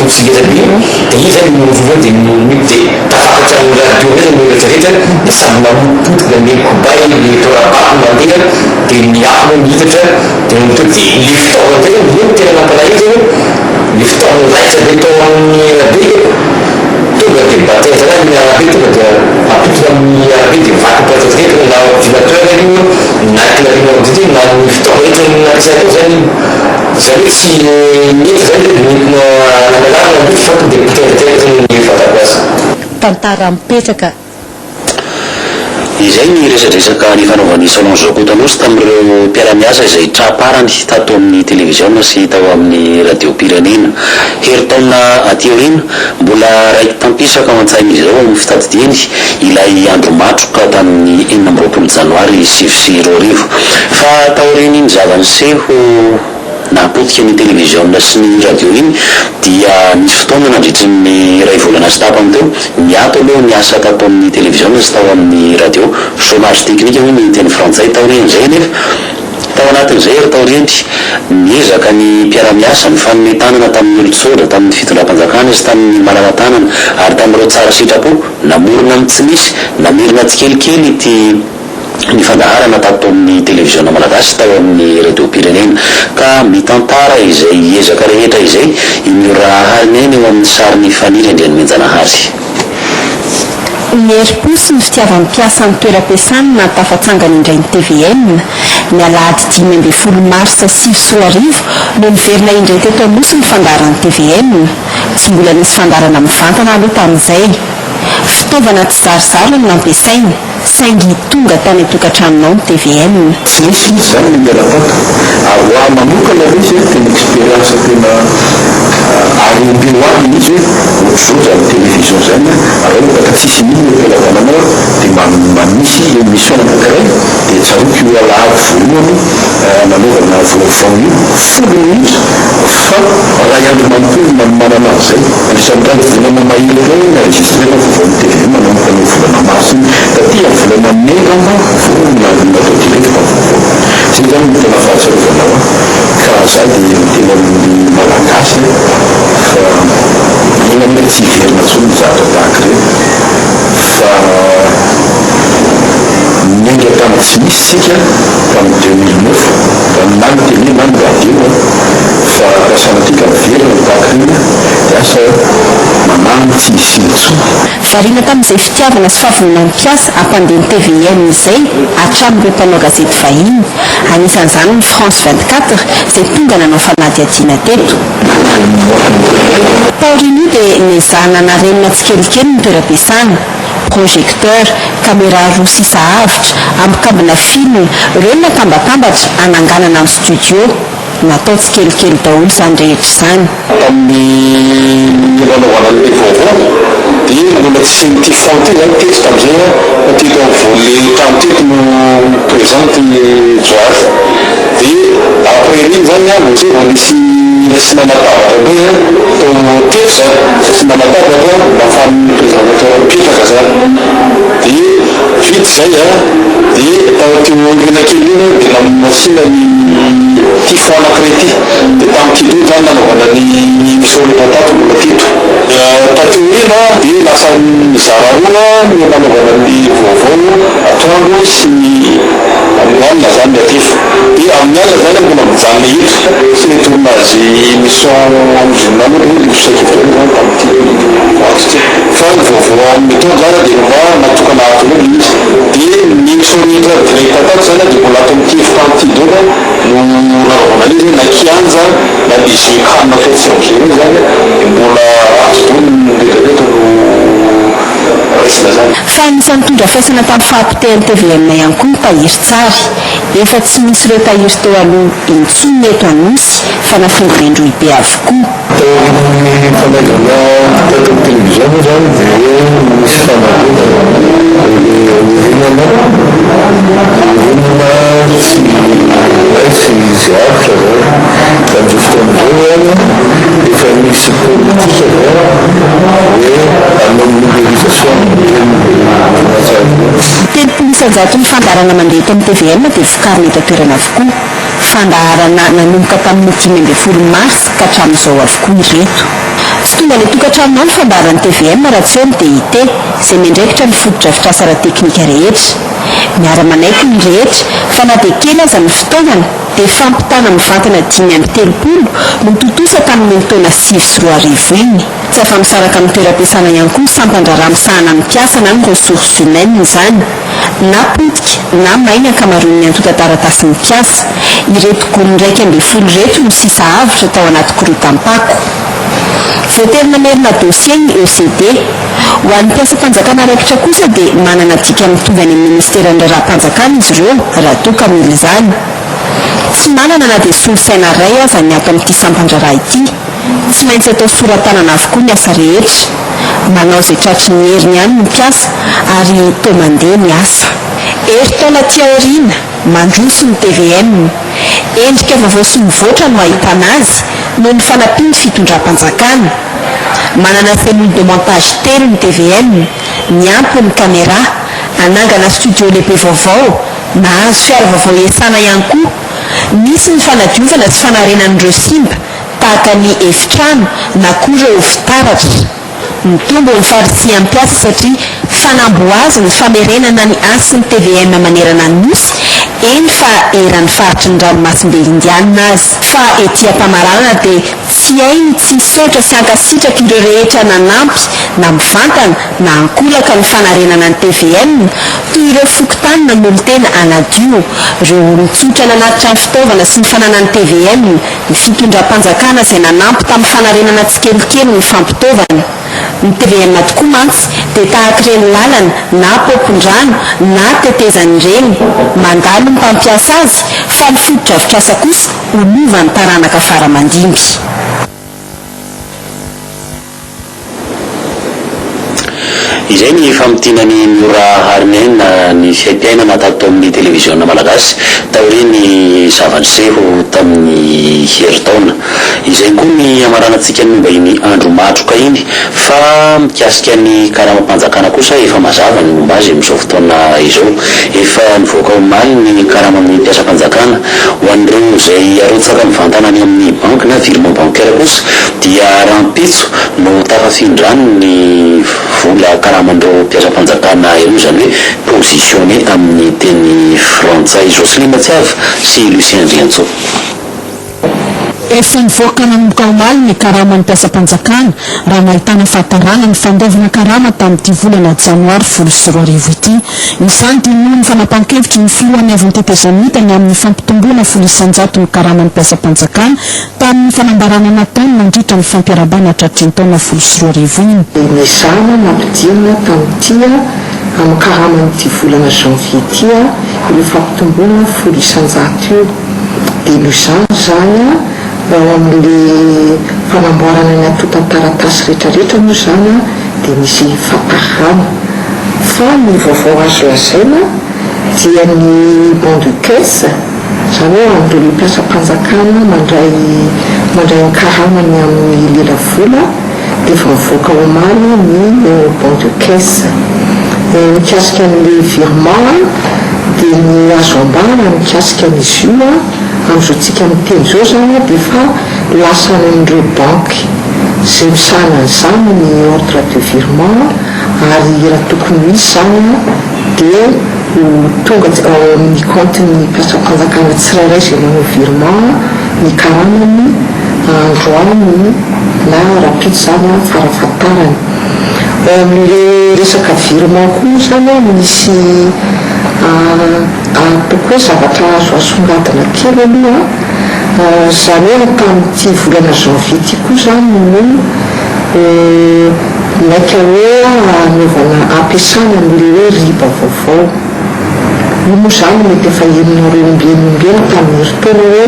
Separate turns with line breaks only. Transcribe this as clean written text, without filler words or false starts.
fotsy ngeza be iny, dia iny zany no vovoa dia no dia tafakatra amin'ny radio amizay ny rehetra rehetra dia samy mamotipotika ny kobay ny torabato mandeha dia ny afo moa mihitatra dia ny teo dia le fitaovana tena io no tena nampalahelo zany le fitaovana raitra be tao amin'ny radio tonga dia batera zany ny arabe tonga dia ampitona amin'ny arabe dia vaky miparitaka na ordinateur io na clavier ordinateur na ny fitaovana rehetra nampiasaina tao zany. Izany hoe tsy mety izany hoe nentina nangalarina ny fa tonga dia potepoteky ny fatako azy.
Tantara mipetraka.
Izay ny resadresaka nifanaovan'i Solange Rakotoanosy tamin'ireo mpiara-miasa izay tra-parany tato amin'ny televiziona sy tao amin'ny radiom-pirenena. Herintaona aty aoriana, mbola raiki-tampisaka ao an-tsain'izy ireo amin'ny fitadidiany ilay andro matroka tamin'ny 26 janoary 2009. Fa taorian'iny zava-niseho nahapotika ny televiziona sy ny radio iny dia nisy fotoana nandritry ny iray volana sy tapany teo niato aloha ny asa tato amin'ny televiziona sy tao amin'ny radio, chômage technique hoy ny teny frantsay. Taorian'izay anefa, tao anatin'izay ary taoriany, niezaka ny mpiara-miasa nifanome tanana tamin'ny olon-tsotra, tamin'ny fitondram-panjakana sy tamin'ny malala-tanana ary tamin'ireo tsara sitrapo, namorona ny tsy misy, namerina tsikelikely ity. ny fandaharana tato amin'ny televiziona malagasy tao amin'ny radiom-pirenena ka mitantara izay ezaka rehetra izay i Miora Hariniaina eo amin'ny sarin'i Faniry Andrianomenjanahary.
Ny herim-po sy ny fitiavan'ny mpiasa ny toeram-piasany nahatafatsangana indray ny tvm, ny alahady 15 marsa 2009 no niverina indray teto Anosy ny fandaharan'ny tvm. Tsy mbola nisy fandaharana mivantana aloha tamin'izay. Fitaovana tsizarizary no nampiasaina. Saingy tonga tany an-tokantranonao ny tvm.
Tsy nisy mihitsy izany ny miala tato. Ary ho ahy manokana aloha izy hoe tena expérience tena arombe ho ahy mihitsy hoe ohatr'izao izany télévision izany an, raha ohatra ka tsisy n'inona eo am-pelatananao dia manisy émission anankiray dia tsaroako io alahady voalohany nanaovana vaovao io, folo minitra fa iray andro manontolo no nanomanana an'izay. Anisan'ny iray volana mahery iray ni-enregistrena vaovaon'ny tvm nanomboka an'io volana mars iny. Taty amin'ny volana mey angamba vao natao direct ny vaovao. Izay izany no tena fahatsiarovana ahy ka za dia miteny amin'ny Malagasy fa enga anie tsy hiverina intsony ny zavatra tahaka ireny fa niainga tamin'ny tsy misy isika tamin'ny 2009 na ny télé na ny radio fa raha sanatria ka miverina ny tahaka ireny dia asa manahy ny tsy hisiany intsony.
Variana tamin'izay fitiavana sy fahavononan'ny mpiasa hampandeha ny tvm izay hatramin'ireo mpanao gazety vahiny, anisan'izany ny France 24 izay tonga nanao fanadihadiana teto. Taorian'io dia nezahana narenina tsikelikely ny toeram-piasana, projecteur, caméra roa sisa avotra, ambikambina film, ireo no natambatambatra hananganana ny studio. Natao tsikelikely daholo izany rehetra izany.
Tamin'ny nanaovana an'ilay vaovao dia mbola tsy ity fond ity izany teto tamin'izay an, fa teto afovoan'ilay trano teto no présente i Johary. Dia après iny izany an, vao izay vao nisy nasiana latabatra indray an, tao teto izany, nasiana latabatra nahafahan'ny présentateur mipetraka izany. Dia vita izay an, dia tao teo aoriana kely iny an, dia nasiana ny ity fond anankiray ity. Dia tamin'ity indray izany nanaovana ny émission rehetra tato mbola teto. Taty aoriana dia lasa nizara roa ny nanaovana ny vaovao atoandro sy ny amin'ny alina izany ny aty. Dia amin'ny alina izany mbola mijanona eto sy ny tournage émission amin'ny journal aloha dia fisaikevitra aloha izany tamin'ity ato ity. Fa ny vaovao amin'ny atoandro izany dia efa mba natokana ato indray ilay izy. Dia ny émission rehetra direct tato izany dia mbola ato amin'ity efitrano ity daholo no nanaovana ilay izy na kianja na le jeu can tetsy amin'ny jeu ireny izany dia mbola ato daholo ny rehetra rehetra no raisina izany.
Fa anisan'ny nitondra faisana tamin'ny fahapotehan'ny tvm ihany koa ny tahirin-tsary. Efa tsy misy ireo tahiry teo aloha intsony ny eto Anosy fa nafindra eny Rohibe avokoa.
Taorian'ny fanaingana teto amin'ny television moa izany dia nisy fanarenana ireo horonana, horonana tsy hay sy izay avotra izany. Tamin'izao fotoana izao izany efa misy politika izany hoe hanao numérisation an'ireny horonantsary ireny.
30 isan-jaton'ny fandaharana mandeha eto amin'ny tvm dia vokarina eto an-toerana avokoa. Fandaharana nanomboka tamin'ny 15 marsa ka hatramin'izao avokoa ireto. Tsy tonga any an-tokantranonao ny fandaharan'ny tvm raha tsy eo ny DIT, izay miandraikitra ny fotodrafitrasa ara-teknika rehetra. Miara-manaiky ny rehetra fa na dia kely aza ny fitaovana dia fampitana mivantana 35 no tontosa tamin'iny taona 2009 iny. Tsy afa-misaraka amin'ny toeram-piasana ihany koa ny sampan-draharaha misahana ny mpiasa na ny ressources humaines izany. Na potika na may ny ankamaroan'ny antontan-taratasin'ny mpiasa. Ireto gony 11 ireto no sisa avotra tao anaty korotam-pako. Voatery namerina dossier ny ECD. Ho an'ny mpiasam-panjakana raikitra kosa dia manana dika mitovy any amin'ny ministeran'ny raharaham-panjakana izy ireo raha toa ka mila izany. Tsy manana na dia solosaina iray aza ny ato amin'ity sampan-draharaha ity. Tsy maintsy atao sora-tanana avokoa ny asa rehetra. Manao izay tratry ny heriny ihany ny mpiasa ary toa mandeha ny asa. Herintaona aty aoriana, mandroso ny tvm. Endrika vaovao sy mivoatra no ahitana azy noho ny fanampian'ny fitondram-panjakana. Manana cellule de montage telo ny tvm, miampy ny caméra. Hanangana studio lehibe vaovao, nahazo fiara vaovao hiasana ihany koa. Nisy ny fanadiovana sy fanarenana ireo simba, tahaka ny efitrano na koa ireo fitaratra. Mitombo ny faharisihan'ny mpiasa satria fanamby ho azy ny famerenana ny hasin'ny tvm manerana ny Nosy, eny fa eran'ny faritry ny ranomasimbe Indianina aza. Fa ety am-pamaranana dia tsy hay ny tsy hisaotra sy hankasitraka ireo rehetra nanampy na mivantana na ankolaka ny fanarenana ny tvm, toy ireo fokontany nanolo-tena hanadio, ireo olon-tsotra nanatitra ny fitaovana sy ny fananan'ny tvm, ny fitondram-panjakana izay nanampy tamin'ny fanarenana tsikelikely ny fampitaovana. Ny tvm tokoa mantsy dia tahaka ireny lalana na paompin-drano na tetezana ireny, mandalo ny mpampiasa azy fa ny fotodrafitrasa kosa ho lovan'ny taranaka fara aman-dimby.
Izay ny famintinan'i Miora Hariniaina ny fiaimpiainana tato amin'ny televiziona malagasy taorian'ny zava-niseho tamin'ny herintaona. Izay koa ny hamaranantsika ny momba iny andro matroka iny fa mikasika ny karamam-panjakana kosa efa mazava ny momba azy amin'izao fotoana izao. Efa nivoaka omaly ny karaman'ny mpiasam-panjakana. Ho an'ireo izay arotsaka mivantana any amin'ny banky na virement bancaire kosa dia rahampitso no tafafindrany ny vola karaman'ireo mpiasam-panjakana ireo, izany hoe positionné amin'ny teny frantsay. Jocelyne Tsiava sy Lucien Andriantsoa.
Efa nivoaka nanomboka omaly ny karaman'ny mpiasam-panjakana raha nahitana fahatarana ny fandoavana karama tamin'ity volana janoary 2010 ity. Izany dia noho ny fanapahan-kevitry ny filohan'ny Avon'ny Tetezamita ny amin'ny fampitomboana 10% ny karaman'ny mpiasam-panjakana tamin'ny fanambarana nataony nandritra ny fampiarabana tratry ny taona 2010 iny.
Nezahana nampidinina tamin'ity amin'ny karaman'ity volana janvier ity ireo fampitomboana 10% io. Dia noho izany izany ao amin'ilay fanamboarana ny antontan-taratasy rehetrarehetra moa izany dia misy fahatarana. Fa ny vaovao azo lazaina dia ny bon de caisse, izany hoe ho an'ireo mpiasam-panjakana mandray mandray ny karamany amin'ny lelavola dia efa nivoaka omaly ny bon de caisse. Mikasika an'ilay virement dia ny azo ambara mikasika an'izy io amin'izao tsika miteny izao izany dia efa lasa any amin'ireo banky izay misahana an'izany ny ordre de virement ary raha tokony ho izy izany dia ho tonga ao amin'ny kaontin'ny mpiasam-panjakana tsirairay izay manao virement ny karamany androany na rahampitso izany farafahatarany. Ao amin'ilay resaka virement koa moa izany misy ataoko hoe zavatra azo asongadina kely aloha, izany hoe tamin'ity volana janvier ity koa izany no Maika hoe hanaovana ampiasana an'ilay hoe riba vaovao. Io moa izany mety efa henonareo ombieny ombieny tamin'ny herintaona hoe.